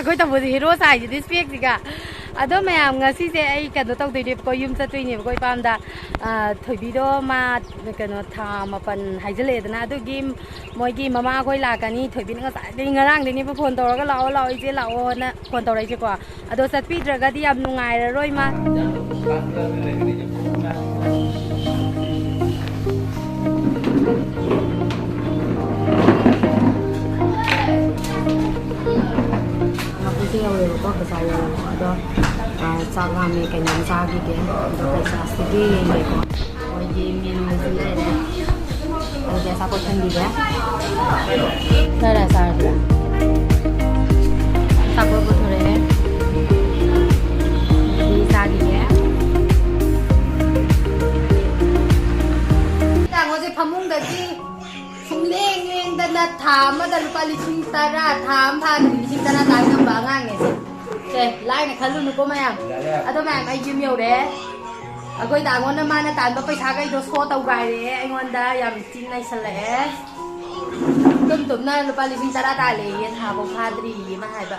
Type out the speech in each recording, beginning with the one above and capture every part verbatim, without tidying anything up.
ꯑꯩꯈꯣꯏ ꯇꯝꯕꯨꯁꯦ ꯍꯦꯔꯣ ꯁꯥꯏꯁꯤꯗꯤ ꯏꯁꯄꯦꯛꯁꯤꯒ꯫ ꯑꯗꯣ ꯃꯌꯥꯝ, ꯉꯁꯤꯁꯦ ꯑꯩ ꯀꯩꯅꯣ ꯇꯧꯗꯣꯏꯅꯦꯕꯀꯣ, ꯌꯨꯝ ꯆꯠꯇꯣꯏꯅꯦꯕꯀꯣ ꯏꯄꯥꯝꯗ꯫ ꯑ, ꯊꯣꯏꯕꯤꯗꯣ ꯃꯥ ꯀꯩꯅꯣ ꯊꯥ ꯃꯥꯄꯟ ꯍꯥꯏꯖꯤꯜꯂꯛꯑꯦꯗꯅ, ꯑꯗꯨꯒꯤ ꯃꯣꯏꯒꯤ ꯃꯃꯥꯈꯣꯏ ꯂꯥꯛꯀꯅꯤ꯫ ꯊꯣꯏꯕꯤꯅ ꯉꯁꯥꯏꯗꯒꯤ, ꯉꯔꯥꯡꯗꯒꯤꯅꯦꯕ ꯐꯣꯟ ꯇꯧꯔꯒ "ꯂꯥꯛꯑꯣ, ꯂꯥꯛꯑꯣ, ꯏꯆꯦ ꯂꯥꯛꯑꯣꯅ" ꯐꯣꯟ ꯇꯧꯔꯛꯏꯁꯦꯀꯣ꯫ ꯑꯗꯣ ꯆꯠꯄꯤꯗ꯭ꯔꯒꯗꯤ ꯌꯥꯝ ꯅꯨꯡꯉꯥꯏꯔꯔꯣꯏ ꯃꯥ꯫ ꯑꯩꯈꯣꯏꯁꯦ ꯌꯧꯔꯦꯕꯀꯣ, ꯕꯖꯥꯔ ꯌꯧꯔꯦꯕꯀꯣ꯫ ꯑꯗꯣ, ꯑ, ꯆꯥꯛ ꯂꯥꯝꯃꯦ, ꯀꯩꯅꯣꯝ ꯆꯥꯈꯤꯒꯦ꯫ ꯑꯗꯣ ꯀꯩ ꯆꯥꯁꯤꯒꯦ ꯌꯦꯡꯒꯦꯀꯣ꯫ ꯃꯣꯏꯒꯤ ꯃꯦꯅꯨꯁꯨ ꯂꯩꯔꯦ꯫ ꯑꯗꯨꯗꯤ ꯑꯆꯥꯄꯣꯠ ꯈꯟꯕꯤꯔꯦ꯫ ꯈꯔ ꯆꯥꯔꯁꯤꯔꯥ? ꯑꯆꯥꯄꯣꯠ ꯄꯨꯊꯣꯔꯛꯑꯦ꯫ ꯑꯗꯨꯗꯤ ꯆꯥꯈꯤꯒꯦ꯫ ꯇꯥꯃꯣꯁꯦ ꯐꯃꯨꯡꯗꯒꯤ ꯁꯨꯡꯂꯦꯡ ꯂꯦꯡꯗꯅ ꯊꯥ ꯑꯃꯗ ꯂꯨꯄꯥ ꯂꯤꯁꯤꯡ ꯇꯔꯥ, ꯊꯥ ꯑꯃ ꯐꯥꯗ꯭ꯔꯤ ꯂꯤꯁꯤꯡ ꯇꯔꯥ ꯇꯥꯟ ꯉꯝꯕ ꯑꯉꯥꯡꯅꯦ ꯁꯦ꯫ ꯁꯦ, ꯂꯥꯏꯅ ꯈꯜꯂꯨꯅꯨꯀꯣ ꯃꯌꯥꯝ꯫ ꯌꯥꯔꯦ꯫ ꯑꯗꯣ ꯃꯌꯥꯝ, ꯑꯩ ꯌꯨꯝ ꯌꯧꯔꯦ꯫ ꯑꯩꯈꯣꯏ ꯗꯥꯉꯣꯟꯅ ꯃꯥꯅ ꯇꯥꯟꯕ ꯄꯩꯁꯥꯈꯩꯗꯣ ꯁꯣ ꯇꯧꯒꯥꯏꯔꯦ ꯑꯩꯉꯣꯟꯗ꯫ ꯌꯥꯝ ꯊꯤꯅ ꯅꯩꯁꯜꯂꯛꯑꯦ꯫ ꯇꯨꯝ ꯇꯨꯝꯅ ꯂꯨꯄꯥ ꯂꯤꯁꯤꯡ ꯇꯔꯥ ꯇꯥꯜꯂꯦꯌꯦ, ꯊꯥꯐꯧ ꯐꯥꯗ꯭ꯔꯤꯌꯦ ꯃꯥ ꯍꯥꯏꯕ꯫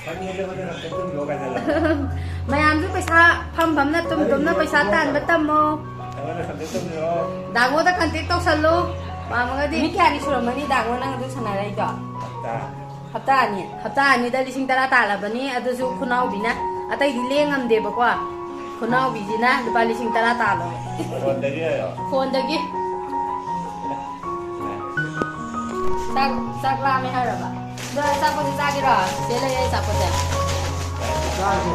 ꯐꯝꯃꯤꯉꯩꯗ ꯃꯊꯛ ꯈꯛꯇ ꯇꯨꯝꯃꯤꯔꯣ ꯀꯥꯏꯅ ꯂꯧ꯫ ꯃꯌꯥꯝꯁꯨ ꯄꯩꯁꯥ ꯐꯝ ꯐꯝꯅ ꯇꯨꯝ ꯇꯨꯝꯅ ꯄꯩꯁꯥ ꯇꯥꯟꯕ ꯇꯝꯃꯣ꯫ ꯅꯪꯉꯣꯟꯗ ꯈꯛꯇ ꯇꯨꯝꯃꯤꯔꯣ? ꯗꯥꯉꯣꯗ ꯀꯟꯇꯦꯛ ꯇꯧꯁꯜꯂꯨ꯫ ꯄꯥꯝꯃꯒꯗꯤ꯫ ꯅꯨꯃꯤꯠ ꯀꯌꯥꯅꯤ ꯁꯨꯔꯝꯃꯅꯤ ꯗꯥꯉꯣ ꯅꯪ ꯑꯗꯨ ꯁꯥꯟꯅꯔꯛꯏꯗꯣ? ꯍꯞꯇꯥ꯫ ꯍꯞꯇꯥ ꯑꯅꯤ꯫ ꯍꯞꯇꯥ ꯑꯅꯤꯗ ꯂꯤꯁꯤꯡ ꯇꯔꯥ ꯇꯥꯜꯂꯕꯅꯤ, ꯑꯗꯨꯁꯨ ꯈꯨꯅꯥꯎꯕꯤꯅ꯫ ꯑꯇꯩꯗꯤ ꯂꯦꯡꯉꯝꯗꯦꯕꯀꯣ꯫ ꯈꯨꯅꯥꯎꯕꯤꯁꯤꯅ ꯂꯨꯄꯥ ꯂꯤꯁꯤꯡ ꯇꯔꯥ ꯇꯥꯜꯂꯣ꯫ ꯐꯣꯟꯗꯒꯤ ꯍꯥꯏꯔꯣ? ꯐꯣꯟꯗꯒꯤ꯫ ꯆꯥꯛ, ꯆꯥꯛ ꯂꯥꯝꯃꯦ ꯍꯥꯏꯔꯕ? ꯑꯗꯣ ꯑꯆꯥꯄꯣꯠꯁꯦ ꯆꯥꯒꯦꯔꯣ? ꯆꯦ ꯂꯩꯔꯦ ꯑꯆꯥꯄꯣꯠꯁꯦ꯫ ꯆꯥꯔꯁꯦ꯫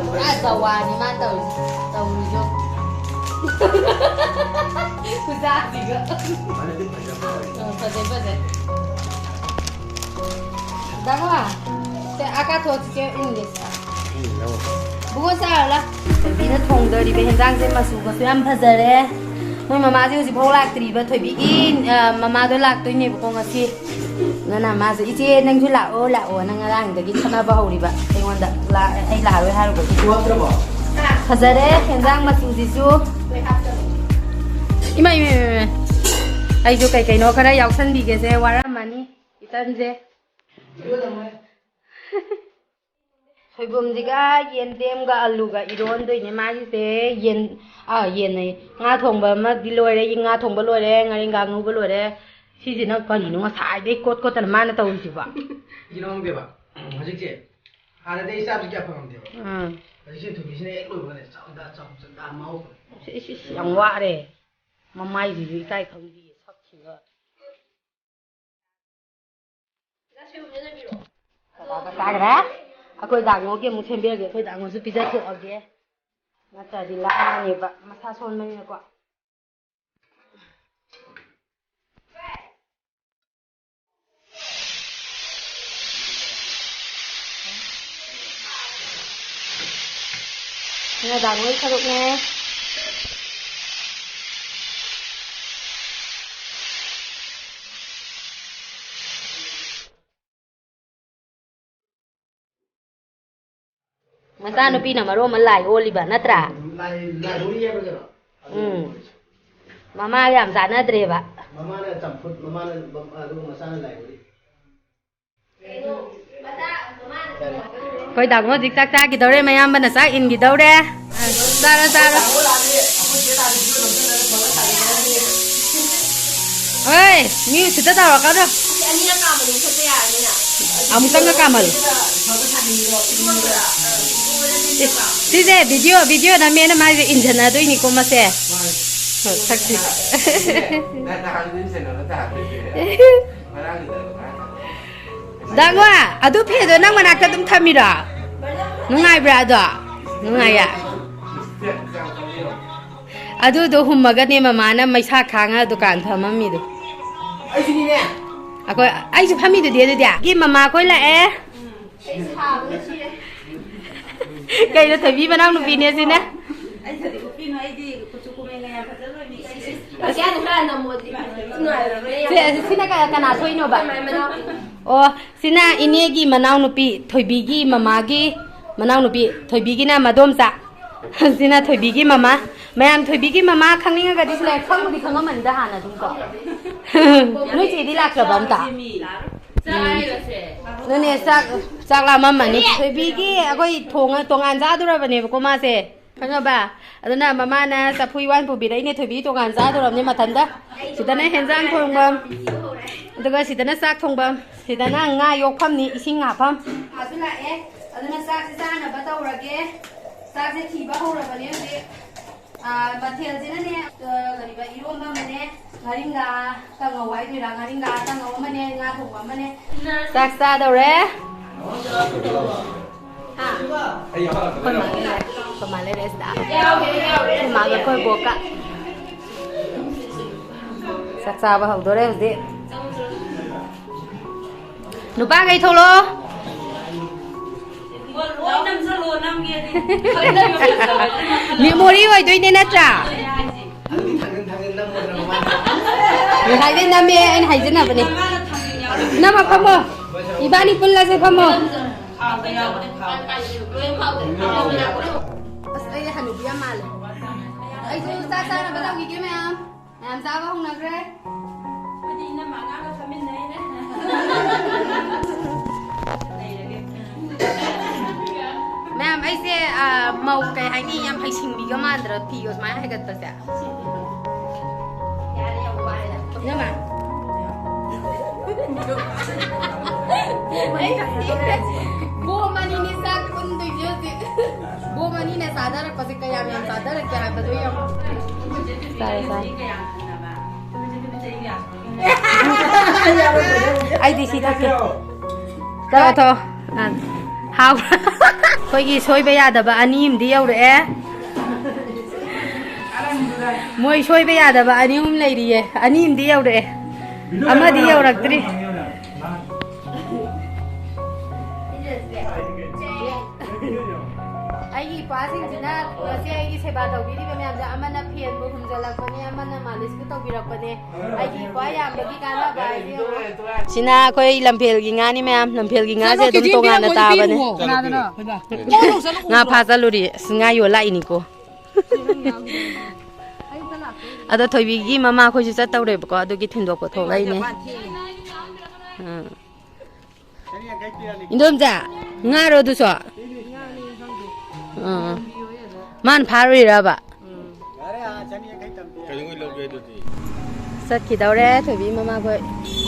ꯄꯨꯔꯥ ꯖꯋꯥꯅꯤ ꯃꯥ ꯇꯧꯔꯤꯁꯦ꯫ ꯇꯧꯔꯤꯁꯦ꯫ ꯈꯨꯖꯥꯁꯤꯒ꯫ ꯃꯥꯅꯗꯤ ꯐꯖꯕ꯫ ꯑ, ꯐꯖꯩ, ꯐꯖꯩ꯫ ꯗꯥꯃꯣ, ꯁꯦ, ꯑꯥ ꯀꯥꯊꯣꯛꯑꯁꯤ, ꯆꯦ, ꯏꯪꯂꯤꯁ꯫ ꯏꯪꯂꯤꯁ ꯂꯧꯔꯣ꯫ ꯕꯨꯡꯉꯣ, ꯆꯥꯔꯣ ꯂꯥꯎ꯫ ꯊꯣꯏꯕꯤꯅ ꯊꯣꯡꯗꯧꯔꯤꯕ ꯍꯦꯟꯖꯥꯡꯁꯦ ꯃꯆꯨꯒꯁꯨ ꯌꯥꯝ ꯐꯖꯔꯦ꯫ ꯃꯣꯏ ꯃꯃꯥꯁꯦ ꯍꯧꯖꯤꯛꯐꯥꯎ ꯂꯥꯛꯇ꯭ꯔꯤꯕ꯫ ꯊꯣꯏꯕꯤꯒꯤ, ꯑ, ꯃꯃꯥꯗꯣ ꯂꯥꯛꯇꯣꯏꯅꯦꯕꯀꯣ ꯉꯁꯤ꯫ ꯑꯗꯨꯅ ꯃꯥꯁꯨ, "ꯏꯆꯦ, ꯅꯪꯁꯨ ꯂꯥꯛꯑꯣ, ꯂꯥꯛꯑꯣꯅ" ꯉꯔꯥꯡꯗꯒꯤ ꯈꯠꯅꯕ ꯍꯧꯔꯤꯕ ꯑꯩꯉꯣꯟꯗ꯫ ꯂꯥ-, ꯑꯩ ꯂꯥꯛꯑꯔꯣꯏ ꯍꯥꯏꯔꯨꯕꯒꯤ꯫ ꯐꯖꯔꯦ ꯍꯦꯟꯖꯥꯡ ꯃꯆꯨꯁꯤꯁꯨ꯫ ꯏꯃꯥ, ꯏꯃꯥ, ꯏꯃꯥ, ꯏꯃꯥ꯫ ꯑꯩꯁꯨ ꯀꯩ ꯀꯩꯅꯣ ꯈꯔ ꯌꯥꯎꯁꯟꯕꯤꯒꯦꯁꯦ, ꯋꯥꯔꯝꯃꯅꯤ ꯏꯆꯟꯁꯦ꯫ ꯁꯣꯏꯕꯨꯝꯁꯤꯒ ꯌꯦꯟꯗꯦꯝꯒ ꯑꯂꯨꯒ ꯏꯔꯣꯟꯗꯣꯏꯅꯦ ꯃꯥꯒꯤꯁꯦ꯫ ꯌꯦꯟ, ꯑꯥ, ꯌꯦꯟ ꯑꯌꯦ, ꯉꯥ ꯊꯣꯡꯕ ꯑꯃꯗꯤ ꯂꯣꯏꯔꯦ, ꯉꯥ ꯊꯣꯡꯕ ꯂꯣꯏꯔꯦ, ꯉꯥꯔꯤꯡꯈꯥ ꯉꯧꯕ ꯂꯣꯏꯔꯦ꯫ ꯁꯤꯁꯤꯅ ꯀꯔꯤꯅꯣ ꯉꯁꯥꯏꯗꯩ ꯀꯣꯠ ꯀꯣꯠꯇꯅ ꯃꯥꯅ ꯇꯧꯔꯤꯁꯤꯕꯣ? ꯀꯩꯅꯣ ꯈꯪꯗꯦꯕ, ꯍꯧꯖꯤꯛꯁꯦ ꯍꯥꯟꯅꯗꯤ ꯑꯩ ꯆꯥꯕꯁꯤ ꯀꯌꯥ ꯐꯪꯉꯝꯗꯦꯕ꯫ ꯎꯝ꯫ ꯍꯧꯖꯤꯛꯁꯦ ꯊꯣꯏꯕꯤꯁꯤꯅ ꯍꯦꯛ ꯂꯣꯏꯕꯒꯅꯦ ꯆꯥꯎꯗ ꯆꯥꯎ ꯆꯥꯎꯗ ꯃꯍꯥꯎ ꯐꯪꯉꯦ꯫ ꯏꯁ, ꯏꯁ, ꯏꯁ, ꯌꯥꯝ ꯋꯥꯔꯦ꯫ ꯃꯃꯥꯏꯁꯤꯁꯨ ꯏꯀꯥꯏ ꯈꯪꯗꯦ ꯁꯛꯁꯤꯒ꯫ ꯀꯅꯥꯒ ꯆꯥꯈ꯭ꯔꯦ? ꯑꯩꯈꯣꯏ ꯗꯥꯡꯉꯣꯒꯤ ꯑꯃꯨꯛ ꯁꯦꯝꯕꯤꯔꯒꯦ, ꯑꯩꯈꯣꯏ ꯗꯥꯡꯉꯣꯁꯨ ꯄꯤꯖꯊꯣꯛꯑꯒꯦ꯫ ꯅꯠꯇ꯭ꯔꯗꯤ ꯂꯥꯛꯑꯅꯦꯕ ꯃꯁꯥ ꯁꯣꯟꯕꯅꯤꯅꯀꯣ꯫ ꯁꯤꯅ ꯗꯥꯡꯉꯣꯒꯤ ꯁꯔꯨꯛꯅꯦ꯫ ꯃꯆꯥꯅꯨꯄꯤꯅ ꯃꯔꯣꯟ ꯑꯃ ꯂꯥꯏ ꯑꯣꯜꯂꯤꯕ ꯅꯠꯇ꯭ꯔꯥ? ꯂꯥꯏ, ꯂꯥꯏ ꯍꯣꯔꯤ ꯍꯥꯏꯕ ꯀꯩꯅꯣ? ꯑꯗꯨ ꯎꯝ꯫ ꯃꯃꯥꯒ ꯌꯥꯝ ꯆꯥꯟꯅꯗ꯭ꯔꯦꯕ꯫ ꯃꯃꯥꯅ ꯆꯝꯐꯨꯠ, ꯃꯃꯥꯅ ꯕ-, ꯑꯗꯨꯒ ꯃꯆꯥꯅ ꯂꯥꯏ ꯍꯣꯔꯤ꯫ ꯑꯩꯈꯣꯏ ꯗꯥꯡꯉꯣ ꯍꯧꯖꯤꯛ ꯆꯥꯛ ꯆꯥꯈꯤꯗꯧꯔꯦ, ꯃꯌꯥꯝꯕꯅ ꯆꯥꯛ ꯏꯟꯈꯤꯗꯧꯔꯦ꯫ ꯑ, ꯆꯥꯔꯣ, ꯆꯥꯔꯣ꯫ ꯍꯣꯏ, ꯃꯤ ꯎꯁꯤꯠꯇ ꯇꯧꯔꯛꯀꯅꯨ꯫ ꯑꯃꯨꯛꯇꯪꯒ ꯀꯥꯝꯍꯜꯂꯨ꯫ ꯑꯦ, ꯁꯤꯁꯦ video, video ꯅꯝꯃꯦꯅ ꯃꯥꯁꯦ ꯏꯟꯖꯟꯅꯗꯣꯏꯅꯤꯀꯣ ꯃꯁꯦ꯫ ꯍꯣꯏ, ꯁꯛꯁꯤ꯫ ꯗꯥꯡꯉꯣ, ꯑꯗꯨ ꯐꯦꯗꯣ ꯅꯪ ꯃꯅꯥꯛꯇ ꯑꯗꯨꯝ ꯊꯝꯃꯤꯔꯣ? ꯅꯨꯡꯉꯥꯏꯕ꯭ꯔꯥ ꯑꯗꯣ? ꯅꯨꯡꯉꯥꯏꯌꯦ꯫ ꯑꯗꯨꯗꯣ ꯍꯨꯝꯃꯒꯅꯦ ꯃꯃꯥꯅ ꯃꯩꯁꯥ ꯈꯥꯡꯉ ꯗꯨꯀꯥꯟ ꯐꯝꯃꯝꯃꯤꯗꯣ꯫ ꯑꯩꯁꯨꯅꯤꯅꯦ꯫ ꯑꯩꯈꯣꯏ, ꯑꯩꯁꯨ ꯐꯝꯃꯤꯗꯨꯗꯤ ꯑꯗꯨꯗꯤ꯫ ꯒꯤ ꯃꯃꯥ ꯑꯩꯈꯣꯏ ꯂꯥꯛꯑꯦ꯫ ꯀꯩꯅꯣ ꯊꯣꯏꯕꯤ ꯃꯅꯥꯎ ꯅꯨꯄꯤꯅꯦ ꯁꯤꯅ꯫ ꯑꯩ ꯁꯥꯗꯤ ꯎꯞꯄꯤꯅꯨ, ꯑꯩꯗꯤ ꯀꯨꯆꯨ ꯀꯨꯃꯦꯟꯒ ꯌꯥꯝ ꯐꯖ ꯂꯣꯏꯅ ꯏꯁ, ꯏꯁ, ꯏꯁ꯫ ꯁꯤ, ꯁꯤꯅ ꯀ-, ꯀꯅꯥ ꯊꯣꯛꯏꯅꯣꯕ? ꯑꯣ, ꯁꯤꯅ ꯏꯅꯦꯒꯤ ꯃꯅꯥꯎꯅꯨꯄꯤ, ꯊꯣꯏꯕꯤꯒꯤ ꯃꯃꯥꯒꯤ ꯃꯅꯥꯎꯅꯨꯄꯤ, ꯊꯣꯏꯕꯤꯒꯤꯅ ꯃꯗꯣꯝꯆꯥ꯫ ꯁꯤꯅ ꯊꯣꯏꯕꯤꯒꯤ ꯃꯃꯥ꯫ ꯃꯌꯥꯝ, ꯊꯣꯏꯕꯤꯒꯤ ꯃꯃꯥ ꯈꯪꯅꯤꯡꯉꯒꯗꯤ ꯁꯤꯗ ꯈꯪꯕꯨꯗꯤ ꯈꯪꯉꯝꯃꯅꯤꯗ ꯍꯥꯟꯅ ꯑꯗꯨꯝ ꯀꯣ꯫ ꯅꯣꯏ ꯆꯦꯗꯤ ꯂꯥꯛꯇ꯭ꯔꯕ ꯑꯝꯇ? ꯑꯗꯨꯅꯦ, ꯆꯥꯛ, ꯆꯥꯛ ꯂꯥꯝꯃꯝꯃꯅꯤ꯫ ꯊꯣꯏꯕꯤꯒꯤ ꯑꯩꯈꯣꯏ ꯊꯣꯡꯉ ꯇꯣꯉꯥꯟ ꯆꯥꯗꯣꯔꯕꯅꯦꯕꯀꯣ ꯃꯥꯁꯦ, ꯈꯪꯉꯕ? ꯑꯗꯨꯅ ꯃꯃꯥꯅ ꯆꯐꯨ ꯏꯋꯥꯟ ꯄꯨꯕꯤꯔꯛꯏꯅꯦ꯫ ꯊꯣꯏꯕꯤ ꯇꯣꯉꯥꯟ ꯆꯥꯗꯣꯔꯕꯅꯦ ꯃꯊꯟꯇ꯫ ꯁꯤꯗꯅ ꯍꯦꯟꯖꯥꯡ ꯊꯣꯡꯐꯝ, ꯑꯗꯨꯒ ꯁꯤꯗꯅ ꯆꯥꯛ ꯊꯣꯡꯐꯝ, ꯁꯤꯗꯅ ꯉꯥ ꯌꯣꯛꯐꯝꯅꯤ, ꯏꯁꯤꯡ ꯍꯥꯞꯐꯝ꯫ ꯃꯥꯁꯨ ꯂꯥꯛꯑꯦ꯫ ꯑꯗꯨꯅ ꯆꯥꯛꯁꯦ ꯆꯥꯅꯕ ꯇꯧꯔꯒꯦ꯫ ꯆꯥꯛꯁꯦ ꯊꯤꯕ ꯍꯧꯔꯕꯅꯦ ꯍꯧꯖꯤꯛ꯫ ꯑꯥ, ꯃꯊꯦꯜꯁꯤꯅꯅꯦ, ꯑꯥ, ꯀꯔꯤꯕ, ꯏꯔꯣꯝꯕ ꯑꯃꯅꯦ, ꯉꯥꯔꯤꯡꯈꯥ ꯀꯥꯡꯉꯧ ꯍꯥꯏꯗꯣꯏꯔꯥ, ꯉꯥꯔꯤꯡꯈꯥ ꯀꯥꯡꯉꯧ ꯑꯃꯅꯦ, ꯉꯥ ꯊꯣꯡꯕ ꯑꯃꯅꯦ꯫ ꯆꯥꯛ ꯆꯥꯗꯧꯔꯦ꯫ ꯍꯥ? ꯑꯩꯈꯣꯏ ꯃꯥ ꯂꯩꯔꯦ, ꯑꯩꯈꯣꯏ ꯃꯥ ꯂꯩꯔꯦ ꯁꯤꯗ꯫ ꯑꯩꯈꯣꯏ ꯃꯥꯒ ꯑꯩꯈꯣꯏ ꯕꯣꯛꯀ꯫ ꯆꯥꯛ ꯆꯥꯕ ꯍꯧꯗꯣꯔꯦ ꯍꯧꯖꯤꯛ꯫ ꯅꯨꯄꯥꯈꯩ ꯊꯣꯛꯂꯛꯑꯣ꯫ ꯃꯦꯃꯣꯔꯤ ꯑꯣꯏꯗꯣꯏꯅꯦ ꯅꯠꯇ꯭ꯔꯥ? ꯉꯁꯥꯏꯗꯩ ꯅꯝꯃꯦ, ꯑꯩꯅ ꯍꯥꯏꯖꯟꯅꯕꯅꯦ꯫ ꯅꯝꯃ ꯐꯝꯃꯣ꯫ ꯏꯕꯥꯅꯤ ꯄꯨꯜꯂꯁꯦ, ꯐꯝꯃꯣ꯫ ꯑꯁ, ꯑꯩꯗꯤ ꯍꯅꯨꯕꯤ ꯌꯥꯝ ꯃꯥꯜꯂꯦ꯫ ꯑꯩꯁꯨ ꯆꯥꯛ ꯆꯥꯅꯕ ꯇꯧꯈꯤꯒꯦ ꯃꯌꯥꯝ꯫ ꯃꯌꯥꯝ ꯆꯥꯕ ꯍꯧꯅꯈ꯭ꯔꯦ꯫ ꯑꯩꯈꯣꯏꯗꯤ ꯏꯅꯝꯃ ꯑꯉꯥꯡꯒ ꯐꯝꯃꯤꯟꯅꯩꯅꯦ꯫ ꯃꯌꯥꯝ, ꯑꯩꯁꯦ, ꯑ, ꯃꯧ ꯀꯩ ꯍꯥꯏꯅꯤ, ꯌꯥꯝ ꯍꯩꯁꯤꯡꯕꯤꯒ ꯃꯥꯟꯗ꯭ꯔꯣ ꯐꯤꯒ ꯁꯨꯃꯥꯏꯅ ꯍꯥꯏꯒꯠꯄꯁꯦ? ꯏꯅꯝꯃ꯫ ꯕꯣꯝ ꯑꯅꯤꯅꯦ ꯆꯥꯛ ꯄꯨꯟꯗꯣꯏꯁꯦ ꯍꯧꯖꯤꯛ꯫ ꯕꯣꯝ ꯑꯅꯤꯅ ꯆꯥꯅꯔꯛꯄꯁꯦ ꯀꯌꯥꯝ ꯌꯥꯝ ꯆꯥꯅꯔꯛꯀꯦ ꯍꯥꯏꯕꯗꯣ ꯌꯦꯡꯉꯣ꯫ ꯆꯥꯔꯦ, ꯆꯥꯔꯦ꯫ ꯑꯩꯗꯤ ꯁꯤ ꯊꯛꯀꯦ꯫ ꯊꯛꯑꯣ, ꯊꯛꯑꯣ꯫ ꯑ, ꯍꯥꯎ꯫ ꯑꯩꯈꯣꯏꯒꯤ ꯁꯣꯏꯕ ꯌꯥꯗꯕ ꯑꯅꯤ ꯑꯃꯗꯤ ꯌꯧꯔꯛꯑꯦ꯫ ꯃꯣꯏ ꯁꯣꯏꯕ ꯌꯥꯗꯕ ꯑꯅꯤ ꯑꯍꯨꯝ ꯂꯩꯔꯤꯌꯦ꯫ ꯑꯅꯤ ꯑꯃꯗꯤ ꯌꯧꯔꯛꯑꯦ꯫ ꯑꯃꯗꯤ ꯌꯧꯔꯛꯇ꯭ꯔꯤ꯫ ꯑꯩꯒꯤ ꯏꯄꯥꯁꯤꯡꯁꯤꯅ ꯉꯁꯤ ꯑꯩꯒꯤ ꯁꯦꯕꯥ ꯇꯧꯕꯤꯔꯤꯕ ꯃꯌꯥꯝꯁꯦ, ꯑꯃꯅ ꯐꯦꯟꯕꯨ ꯍꯨꯝꯖꯤꯜꯂꯛꯄꯅꯦ, ꯑꯃꯅ ꯃꯥꯂꯤꯁꯄꯨ ꯇꯧꯕꯤꯔꯛꯄꯅꯦ꯫ ꯑꯩꯒꯤ ꯏꯄꯥ ꯌꯥꯝꯕꯒꯤ ꯀꯥꯟꯅꯕ ꯍꯥꯏꯁꯦ ꯌꯦꯡꯉꯣ꯫ ꯁꯤꯅ ꯑꯩꯈꯣꯏ ꯂꯝꯐꯦꯜꯒꯤ ꯉꯥꯅꯤ ꯃꯌꯥꯝ, ꯂꯝꯐꯦꯜꯒꯤ ꯉꯥꯁꯦ ꯑꯗꯨꯝ ꯇꯣꯉꯥꯟꯅ ꯇꯥꯕꯅꯦ꯫ ꯀꯅꯥꯗꯅꯣ? ꯉꯥ ꯐꯥ ꯆꯠꯂꯨꯔꯤ꯫ ꯑꯁ, ꯉꯥ ꯌꯣꯜ ꯂꯥꯛꯏꯅꯤꯀꯣ꯫ ꯑꯗꯣ ꯊꯣꯏꯕꯤꯒꯤ ꯃꯃꯥ ꯑꯩꯈꯣꯏꯁꯨ ꯆꯠꯇꯧꯔꯦꯕꯀꯣ, ꯑꯗꯨꯒꯤ ꯊꯤꯟꯗꯣꯛꯄ ꯊꯣꯛꯂꯛꯏꯅꯦ꯫ ꯑꯥ꯫ ꯏꯟꯗꯣꯝꯆꯥ, ꯉꯥꯔꯣ ꯑꯗꯨꯁꯨ? ꯑꯥ꯫ ꯃꯥꯅ ꯐꯥꯔꯨꯏꯔꯕ? ꯀꯩꯗꯧꯉꯩ ꯂꯧꯒꯦ ꯑꯗꯨꯗꯤ? ꯆꯠꯈꯤꯗꯧꯔꯦ ꯊꯣꯏꯕꯤ ꯃꯃꯥꯈꯣꯏ꯫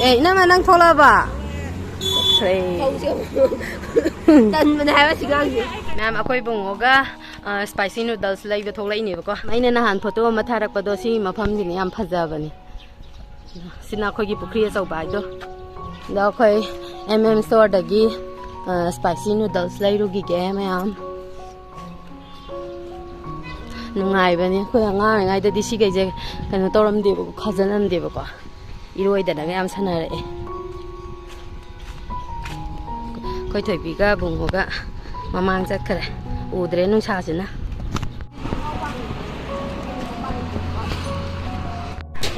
ꯑꯦ, ꯏꯅꯝꯃ, ꯅꯪ ꯊꯣꯛꯂꯛꯑꯕ? ꯆꯠꯈ꯭ꯔꯦ꯫ ꯇꯟꯕꯅꯦ ꯍꯥꯏꯕ ꯁꯤꯒꯥꯡꯁꯦ꯫ ꯃꯌꯥꯝ, ꯑꯩꯈꯣꯏ ꯕꯨꯡꯉꯣꯒ, ꯑ, spicy noodles ꯂꯩꯕ ꯊꯣꯛꯂꯛꯏꯅꯦꯕꯀꯣ꯫ ꯑꯩꯅ ꯅꯍꯥꯟ photo ꯑꯃ ꯊꯥꯔꯛꯄꯗꯣ, ꯁꯤ ꯃꯐꯝꯁꯤꯅ ꯌꯥꯝ ꯐꯖꯕꯅꯦ꯫ ꯁꯤꯅ ꯑꯩꯈꯣꯏꯒꯤ ꯄꯨꯈ꯭ꯔꯤ ꯑꯆꯧꯕ ꯍꯥꯏꯗꯣ꯫ ꯑꯗꯣ ꯑꯩꯈꯣꯏ M M store ꯗꯒꯤ, ꯑ, spicy noodles ꯂꯩꯔꯨꯈꯤꯒꯦ ꯃꯌꯥꯝ꯫ ꯅꯨꯡꯉꯥꯏꯕꯅꯦ꯫ ꯑꯩꯈꯣꯏ ꯑꯉꯥꯡ ꯑꯣꯏꯔꯤꯉꯩꯗꯗꯤ ꯁꯤꯈꯩꯁꯦ ꯀꯩꯅꯣ ꯇꯧꯔꯝꯗꯦꯕꯀꯣ, ꯈꯥꯖꯤꯜꯂꯝꯗꯦꯕꯀꯣ꯫ ꯏꯔꯣꯏꯗꯅꯒ ꯌꯥꯝ ꯁꯥꯟꯅꯔꯛꯑꯦ꯫ ꯑꯩꯈꯣꯏ ꯊꯣꯏꯕꯤꯒ ꯕꯨꯡꯉꯣꯒ ꯃꯃꯥꯡ ꯆꯠꯈ꯭ꯔꯦ꯫ ꯎꯗ꯭ꯔꯦ ꯅꯨꯡꯁꯥꯁꯤꯅ꯫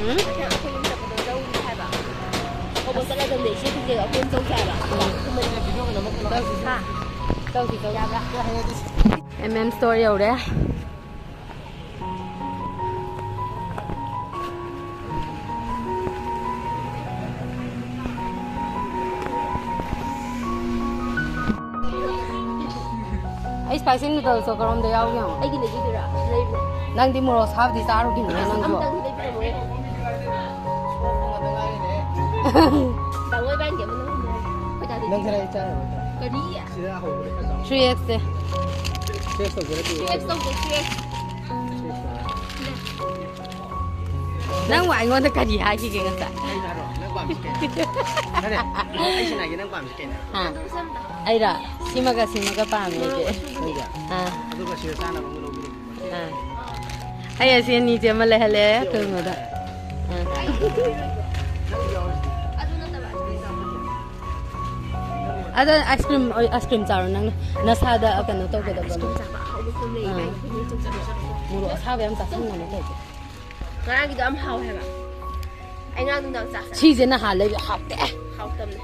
ꯎꯝ? ꯆꯠꯂꯗꯕꯅꯦ, ꯏꯆꯦ ꯈꯨꯟꯖꯦ ꯑꯩꯈꯣꯏ ꯆꯧꯁꯦ ꯍꯥꯏꯕ꯫ ꯎꯝ꯫ ꯆꯧꯁꯤ, ꯆꯧꯁꯤ꯫ M M store ꯌꯧꯔꯦ꯫ ꯑꯩ spicy noodles ꯇꯣ ꯀꯔꯣꯝꯗ ꯌꯥꯎꯒꯦ ꯌꯦꯡꯉꯣ꯫ ꯑꯩꯒꯤ ꯂꯩꯕꯤꯗꯨꯔꯥ? ꯂꯩꯕ꯭ꯔꯣ? ꯅꯪꯗꯤ ꯃꯣꯔꯣꯛ ꯁꯥꯕꯗꯤ ꯆꯥꯔꯨꯈꯤꯕꯅꯦ ꯅꯪꯁꯨ꯫ ꯑꯝꯇꯪꯗꯤ ꯂꯩꯕꯤꯔꯝꯃꯣꯍꯦ꯫ ꯇꯥꯃꯣ ꯏꯕꯥꯅꯤꯗꯤ ꯑꯃ ꯂꯧꯍꯟꯗꯣꯏꯅꯦ꯫ ꯑꯩꯈꯣꯏ ꯗꯥꯗꯤ ꯅꯪ ꯈꯔ ꯆꯥꯔꯨꯔꯣ꯫ ꯀꯔꯤ? ꯁꯤꯗ ꯍꯧꯕꯗ ꯈꯔ ꯆꯥꯎ꯫ Three X ꯁꯦ꯫ Three X ꯇꯧꯒꯦꯔꯥ, two X? Three X ꯇꯧꯒꯦ, three X꯫ Three X ꯇꯧꯒꯦꯔꯥ? ꯅꯪ ꯋꯥ ꯑꯩꯉꯣꯟꯗ ꯀꯔꯤ ꯍꯥꯏꯈꯤꯒꯦ ꯉꯁꯥꯏ? ꯑꯩꯅ ꯍꯥꯏꯔꯣ, ꯅꯪ ꯄꯥꯝꯃꯤꯁꯤ ꯀꯩꯅꯣ? ꯅꯠꯇꯦ, ꯑꯩ ꯁꯤꯅ ꯍꯥꯏꯒꯦ, ꯅꯪ ꯄꯥꯝꯃꯤꯁꯤ ꯀꯩꯅꯣ? ꯍꯥ? ꯑꯩꯔꯣ? ꯁꯤꯃꯒ ꯁꯤꯃꯒ ꯄꯥꯝꯃꯦ ꯑꯩꯗꯤ꯫ ꯅꯪꯒꯤ? ꯑꯥ꯫ ꯑꯗꯨꯒ ꯁꯤꯗ ꯆꯥꯅꯕ ꯑꯃ ꯂꯧꯕꯤꯔꯣ꯫ ꯑꯥ꯫ ꯑꯩ ꯑꯁꯤ ꯑꯅꯤꯁꯦ ꯑꯃ ꯂꯩꯍꯜꯂꯦ, ꯊꯣꯏꯕꯗ꯫ ꯑꯥ꯫ ꯅꯪ ꯌꯥꯎꯔꯤꯁꯤꯗꯤ꯫ ꯑꯗ ꯑꯥꯏꯁ ꯀ꯭ꯔꯤꯝ, ꯑꯥꯏꯁ ꯀ꯭ꯔꯤꯝ ꯆꯥꯔꯣ ꯅꯪ ꯅꯁꯥꯗ ꯀꯩꯅꯣ ꯇꯧꯒꯗꯕ꯫ ꯑꯥꯏꯁ ꯀ꯭ꯔꯤꯝ ꯆꯥꯕ ꯑꯍꯥꯎꯕ ꯀꯨꯝ ꯂꯩꯌꯦ ꯑꯥ꯫ ꯏꯕꯥꯅꯤ ꯄꯤꯛꯅꯤꯛ ꯆꯠ ꯆꯠꯂꯁꯨ꯫ ꯃꯣꯔꯣꯛ ꯑꯁꯥꯕ ꯌꯥꯝ ꯆꯥꯁꯤꯟꯒꯅꯨ ꯇꯧꯕ꯫ ꯉꯔꯥꯡꯒꯤꯗꯣ ꯌꯥꯝ ꯍꯥꯎꯋꯦ ꯍꯥꯏꯕ꯫ ꯑꯩ ꯉꯔꯥꯡ ꯅꯨꯡꯗꯥꯡ ꯆꯥ ꯆꯥ-, ꯁꯤꯁꯦ ꯅꯍꯥꯟ ꯂꯩꯕ ꯍꯥꯎꯇꯦ꯫ ꯍꯥꯎꯇꯝꯅꯦ꯫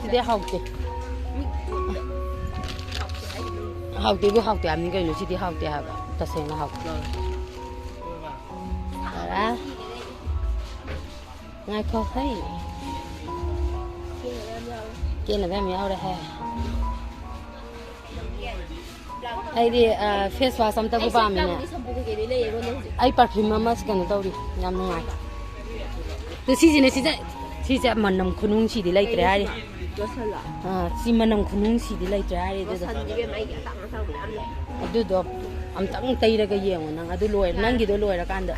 ꯁꯤꯗꯤ ꯍꯥꯎꯇꯦ꯫ ꯃꯤ ꯍꯥꯎꯇꯦ ꯍꯥꯏꯗꯤ ꯃꯤ ꯍꯥꯎꯇꯦꯕꯨ ꯍꯥꯎꯇꯦ ꯍꯥꯏꯕꯅꯤ ꯀꯩꯅꯣ, ꯁꯤꯗꯤ ꯍꯥꯎꯇꯦ ꯍꯥꯏꯕ꯫ ꯇꯁꯦꯡꯅ ꯍꯥꯎꯇꯦ꯫ ꯇꯔꯥ꯫ ꯉꯥꯏꯈꯣ ꯍꯩ꯫ ꯀꯦꯅꯕ ꯌꯥꯝ ꯌꯥꯎꯔꯦ ꯍꯦ꯫ ꯑꯩꯗꯤ, ꯑ, ꯐꯦꯁ ꯋꯥꯁ ꯑꯝꯇꯕꯨ ꯄꯥꯝꯃꯤꯅꯦ꯫ ꯑꯩ ꯄꯔꯐ꯭ꯌꯨꯝ ꯑꯃ ꯀꯩꯅꯣ ꯇꯧꯔꯤ, ꯌꯥꯝ ꯅꯨꯡꯉꯥꯏ꯫ ꯑꯗꯨ ꯁꯤꯁꯤꯅꯦ, ꯁꯤꯁꯦ, ꯁꯤꯁꯦ ꯃꯅꯝ ꯈꯨꯅꯨꯡꯁꯤꯗꯤ ꯂꯩꯇ꯭ꯔꯦ ꯍꯥꯏꯔꯤ꯫ ꯑ, ꯁꯤ ꯃꯅꯝ ꯈꯨꯅꯨꯡꯁꯤꯗꯤ ꯂꯩꯇ꯭ꯔꯦ ꯍꯥꯏꯔꯤ ꯑꯗꯨꯗꯣ꯫ ꯑꯗꯨꯗꯣ ꯑꯝꯇꯪ ꯇꯩꯔꯒ ꯌꯦꯡꯉꯣ ꯅꯪ, ꯑꯗꯨ ꯂꯣꯏꯔ-, ꯅꯪꯒꯤꯗꯣ ꯂꯣꯏꯔꯀꯥꯟꯗ꯫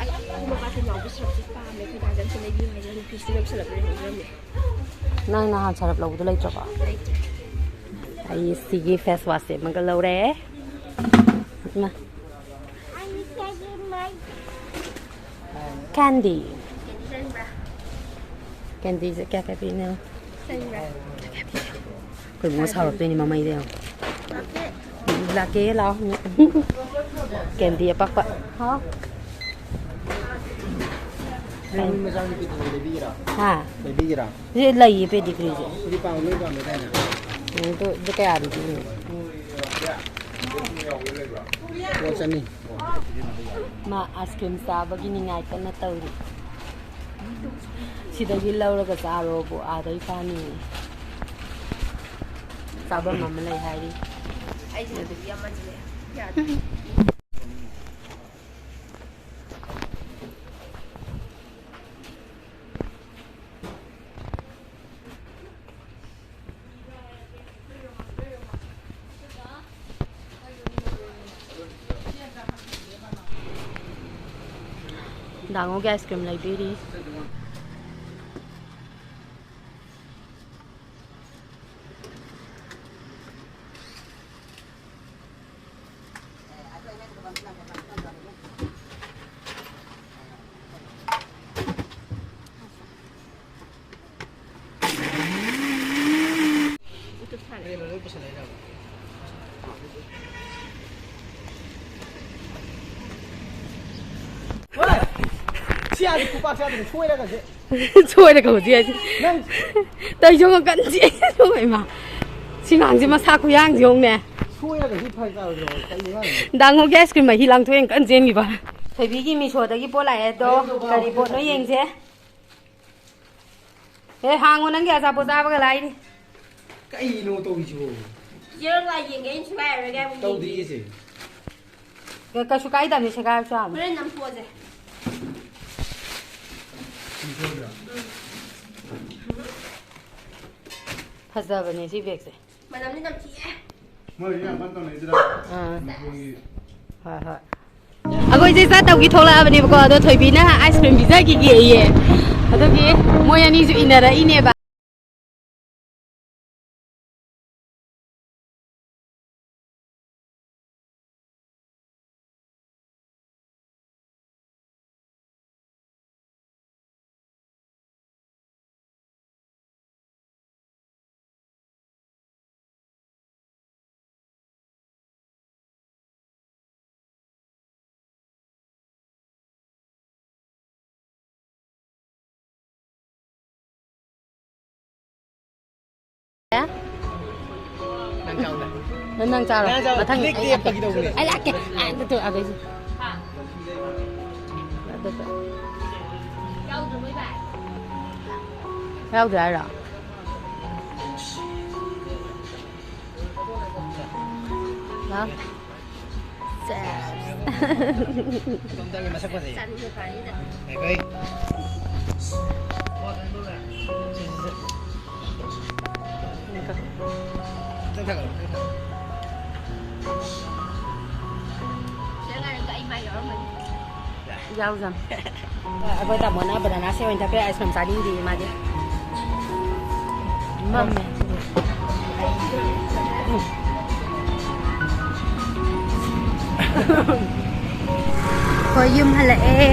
ꯅꯪ ꯅꯍꯥꯟ ꯁꯔꯞ ꯂꯧꯕꯗꯣ ꯂꯩꯇ꯭ꯔꯕꯣ? ꯑꯩ ꯁꯤꯒꯤ ꯐꯦꯁ ꯋꯥꯁ ꯑꯃꯒ ꯂꯧꯔꯦ꯫ ꯏꯃꯥ꯫ ꯀꯦꯟꯗꯤ꯫ ꯀꯦꯟꯗꯤꯁꯦ ꯀꯌꯥ ꯀꯌꯥ ꯄꯤꯅꯣ? ꯑꯩꯈꯣꯏ ꯏꯕꯨꯡꯉꯣ ꯁꯥꯎꯔꯛꯇꯣꯏꯅꯤ ꯃꯃꯩꯗ ꯌꯦꯡꯉꯣ꯫ ꯂꯥꯛꯀꯦ ꯂꯥꯛꯑꯣ꯫ ꯀꯦꯟꯗꯤ ꯑꯄꯥꯛꯄ꯫ ꯍꯥꯎ꯫ ꯅꯪ ꯃꯆꯥꯅꯨꯄꯤꯗꯨ ꯂꯩꯕꯤꯒꯦꯔꯥ? ꯍꯥ? ꯂꯩꯕꯤꯒꯦꯔꯥ? ꯁꯤ ꯂꯩꯌꯦ ꯄꯦꯗꯤꯒ꯭ꯔꯤꯁꯦ꯫ ꯁꯤꯗꯤ ꯄꯥꯝ-, ꯂꯣꯏ ꯄꯥꯝꯃꯦꯗꯥꯏꯅꯦ? ꯎꯝ, ꯑꯗꯨ, ꯑꯗꯨ ꯀꯌꯥꯗꯤ ꯄꯤꯔꯤꯅꯣ? ꯂꯨꯄꯥ ꯆꯅꯤ꯫ ꯃꯥ ꯑꯥꯏꯁ ꯀ꯭ꯔꯤꯝ ꯆꯥꯕꯒꯤ ꯅꯤꯡꯉꯥꯏ ꯀꯟꯅ ꯇꯧꯔꯤ꯫ ꯁꯤꯗꯒꯤ ꯂꯧꯔꯒ ꯆꯥꯔꯣꯕꯨ ꯑꯥꯗꯩ ꯆꯥꯅꯤꯌꯦ꯫ ꯆꯥꯐꯝ ꯑꯃ ꯂꯩ ꯍꯥꯏꯔꯤ꯫ ꯑꯩꯁꯦ ꯑꯗꯨꯗꯤ ꯑꯃꯁꯦ ꯌꯥꯗꯦ꯫ ꯗꯥꯡꯉꯣꯒꯤ ꯑꯥꯏꯁ ꯀ꯭ꯔꯤꯝ ꯂꯩꯕꯤꯔꯤ꯫ ꯁꯤ ꯑꯥꯗꯤ ꯈꯨꯄꯥꯛ ꯆꯥꯗ꯭ꯔꯦ, ꯁꯣꯏꯔꯒꯁꯦ꯫ ꯁꯣꯏꯔꯒ ꯍꯧꯖꯤꯛ ꯍꯥꯏꯁꯦ꯫ ꯅꯪ ꯇꯧꯏꯁꯦ ꯌꯦꯡꯉꯣ, ꯀꯟ ꯆꯦꯟ ꯌꯦꯡꯉꯣ, ꯏꯃꯥ꯫ ꯁꯤ ꯉꯥꯡꯁꯦ ꯃꯁꯥ ꯈꯨꯌꯥꯡꯁꯦ ꯌꯦꯡꯉꯨꯅꯦ꯫ ꯁꯣꯏꯔꯒ ꯁꯤ ꯐꯔꯛ ꯇꯥꯔꯣꯏꯗ꯭ꯔꯣ? ꯀꯩꯅꯣ ꯉꯥꯡꯉꯤꯁꯦ? ꯗꯥꯡꯉꯣꯒꯤ ice cream ꯃꯍꯤ ꯂꯥꯡꯊꯣꯛꯑꯦꯅ ꯀꯟ ꯆꯦꯟꯈꯤꯕ꯫ ꯊꯣꯏꯕꯤꯒꯤ ꯃꯤꯁꯣꯗꯒꯤ ꯄꯣꯠ ꯂꯥꯛꯑꯦ ꯑꯗꯣ꯫ ꯀꯔꯤ ꯄꯣꯠꯅꯣ ꯌꯦꯡꯁꯦ꯫ ꯑꯦ, ꯍꯥꯡꯉꯣ, ꯅꯪꯒꯤ ꯑꯆꯥꯄꯣꯠ ꯆꯥꯕꯒ ꯂꯥꯏꯔꯤ꯫ ꯀꯩꯅꯣ ꯇꯧꯔꯤꯁꯤꯕꯣ? ꯆꯦꯔꯪ ꯂꯥꯏ ꯌꯦꯡꯒꯦ, ꯑꯩꯅ ꯁꯨꯡꯌꯥ ꯌꯥꯔꯣꯏꯒꯦ ꯍꯥꯏꯕ ꯇꯧꯗꯤꯌꯦ ꯌꯦꯡꯒꯦ꯫ ꯏꯆꯦ꯫ ꯀ-, ꯀꯩꯁꯨ ꯀꯥꯏꯗꯕꯅꯤ, ꯁꯦꯒꯥꯏꯔꯁꯨ ꯌꯥꯕꯅꯤ꯫ ꯍꯣꯔꯦꯟ ꯅꯝꯊꯣꯛꯑꯁꯦ꯫ ꯐꯖꯕꯅꯦ ꯁꯤ ꯕꯦꯒꯁꯦ꯫ ꯃꯅꯝꯗꯤ ꯅꯝꯊꯤꯌꯦ꯫ ꯃꯣꯏ ꯌꯥꯝ ꯀꯟꯅ ꯇꯧꯅꯩꯗꯨꯔꯥ? ꯑꯥ꯫ ꯃꯅꯤꯄꯨꯔꯒꯤ꯫ ꯍꯣꯏ, ꯍꯣꯏ꯫ ꯑꯩꯈꯣꯏꯁꯦ ꯆꯥꯠꯇꯧꯒꯤ ꯊꯣꯛꯂꯛꯑꯕꯅꯦꯕꯀꯣ, ꯑꯗꯣ ꯊꯣꯏꯕꯤꯅ ice cream ꯄꯤꯖꯈꯤꯒꯦꯌꯦ꯫ ꯑꯗꯨꯒꯤ ꯃꯣꯏ ꯑꯅꯤꯁꯨ ꯏꯟꯅꯔꯛꯏꯅꯦꯕ꯫ ꯅꯪ ꯆꯥꯎꯗ꯫ ꯅꯪ, ꯅꯪ ꯆꯥꯔꯣ꯫ ꯅꯪ ꯆꯥꯎ꯫ ꯃꯊꯪ ꯂꯤꯛꯇꯤ ꯑꯩ ꯂꯥꯛꯀꯦ꯫ ꯐꯥꯒꯤ ꯇꯧꯕꯅꯦ꯫ ꯑꯩ ꯂꯥꯛꯀꯦ꯫ ꯑꯗꯨ ꯇꯧ, ꯑꯗꯩꯁꯤ꯫ ꯑꯗꯨ ꯇꯧ꯫ ꯌꯥꯎꯗ꯭ꯔꯦ ꯍꯥꯏꯔꯣ? ꯂꯥꯎ꯫ ꯁꯦꯁ꯫ ꯀꯝꯗꯧꯒꯦ ꯃꯁꯛ ꯐꯖꯩ? ꯆꯥꯅꯤꯡꯕ ꯐꯥꯅꯤꯗ꯫ ꯉꯥꯏꯈꯣꯍꯦ꯫ ꯈꯤꯇꯪ ꯊꯥꯡꯒꯠꯂꯣ, ꯈꯤꯇꯪ ꯊꯥꯡꯒꯠꯂꯣ꯫ ꯁꯤꯗ ꯉꯥꯏꯔꯒ ꯑꯩ ꯃꯥꯏ ꯌꯥꯎꯔꯝꯃꯅꯤ꯫ ꯌꯥꯎꯖꯝ꯫ ꯑꯩꯈꯣꯏ ꯇꯥꯃꯣꯅ banana shake ꯑꯣꯏꯅ ꯊꯛꯈ꯭ꯔꯦ, ice cream ꯆꯥꯅꯤꯡꯗꯦ ꯃꯥꯗꯤ꯫ ꯃꯝꯃꯦ꯫ ꯑꯩꯈꯣꯏ ꯌꯨꯝ ꯍꯜꯂꯛꯑꯦ꯫